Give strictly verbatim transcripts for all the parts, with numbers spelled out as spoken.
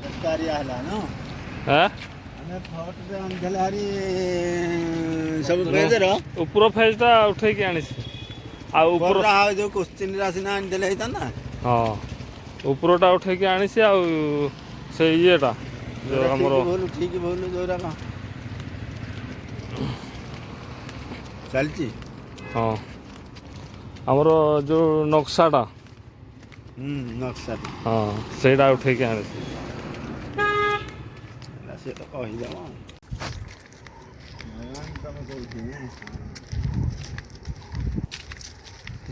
ବେକାରିଆ ହେଲା, ନୁହଁ? ଆଁ? ଆମେ ଫଟୋ ଆଣିଦେଲେ ହାରି ସବୁ ପେଜର। ଉପର ଫେଜ୍ଟା ଉଠେଇକି ଆଣିଛି। ଆଉ ଉପର ଫଟୋଟା ଆଉ ଯୋଉ କୋଶ୍ଚିନ୍‌ରେ ଆସିନା ଆଣିଦେଲେ ହେଇଥାନ୍ତା। ହଁ, ଉପରଟା ଉଠେଇକି ଆଣିଛି। ଆଉ ସେ ଇଏଟା, ଯୋଉ ଯୋଉଟା ଆମର ଠିକ୍ ଭୁଲ, ଠିକ୍ ଭୁଲ ଯୋଉଟା କଣ ଚାଲିଛି। ହଁ, ଆମର ଯୋଉ ନକ୍ସାଟା। ହୁଁ, ନକ୍ସାଟା। ହଁ, ସେଇଟା ଉଠେଇକି ଆଣିଛି। ହେଲା, ସେ ତ କହିଦେବ।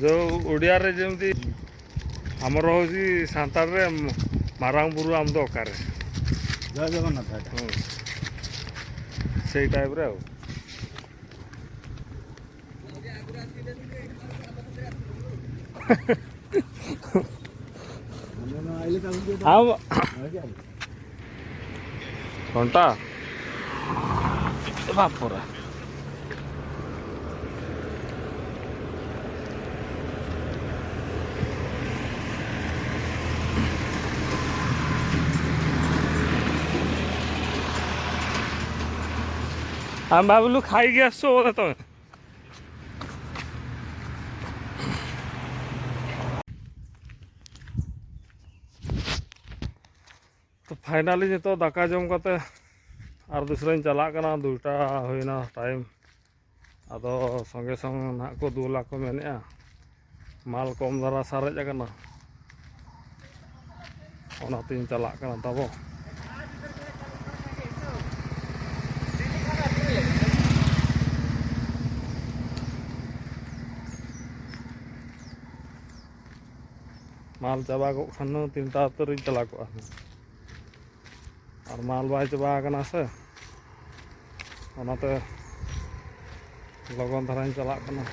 ଯୋଉ ଓଡ଼ିଆରେ ଯେମିତି ଆମର ହଉଛି ସାନ୍ତାଳରେ ମ-, ମାରାଙ୍ଗ ବୁରୁ ଆମ ତ ଅକାରେ। ଜୟ ଜଗନ୍ନାଥ ଆଜ୍ଞା। ହୁଁ। ସେଇ ଟାଇପ୍ର ଆଉ। ଆଉ କଣ୍ଟା। ଏ ବାପରା। ଆମେ ଭାବିଲୁ ଖାଇକି ଆସିଛ ବୋଧେ ତମେ। ᱛᱚ, finally ᱱᱤᱛᱚᱜ ᱫᱟᱠᱟ ᱡᱚᱢ ᱠᱟᱛᱮ ᱟᱨ ᱫᱚᱥᱨᱟᱧ ᱪᱟᱞᱟᱜ ᱠᱟᱱᱟ᱾ ᱫᱩᱭᱴᱟ ᱦᱩᱭᱱᱟ ᱴᱟᱭᱤᱢ᱾ ᱟᱫᱚ ᱥᱚᱸᱜᱮ ᱥᱚᱝ ᱱᱟᱦᱟᱜ ᱠᱚ ᱫᱩᱞᱟ ᱠᱚ ᱢᱮᱱᱮᱫᱼᱟ, ᱢᱟᱞ ᱠᱚᱢ ᱫᱷᱟᱨᱟ ᱥᱟᱨᱮᱡ ᱟᱠᱟᱱᱟ, ᱚᱱᱟᱛᱤᱧ ᱪᱟᱞᱟᱜ ᱠᱟᱱᱟ ᱛᱟᱵᱚ᱾ ᱢᱟᱞ ᱪᱟᱵᱟ ᱠᱚᱜ ᱠᱷᱟᱱ ᱫᱚ ᱛᱤᱱᱴᱟ ᱩᱛᱟᱹᱨᱤᱧ ᱪᱟᱞᱟᱣ ᱠᱚᱜᱼᱟ᱾ ᱟᱨ ᱢᱟᱞ ᱵᱟᱭ ᱪᱟᱵᱟ ᱟᱠᱟᱱᱟ ᱥᱮ, ᱚᱱᱟᱛᱮ ᱞᱚᱜᱚᱱ ᱫᱷᱟᱨᱟᱧ ᱪᱟᱞᱟᱜ ᱠᱟᱱᱟ᱾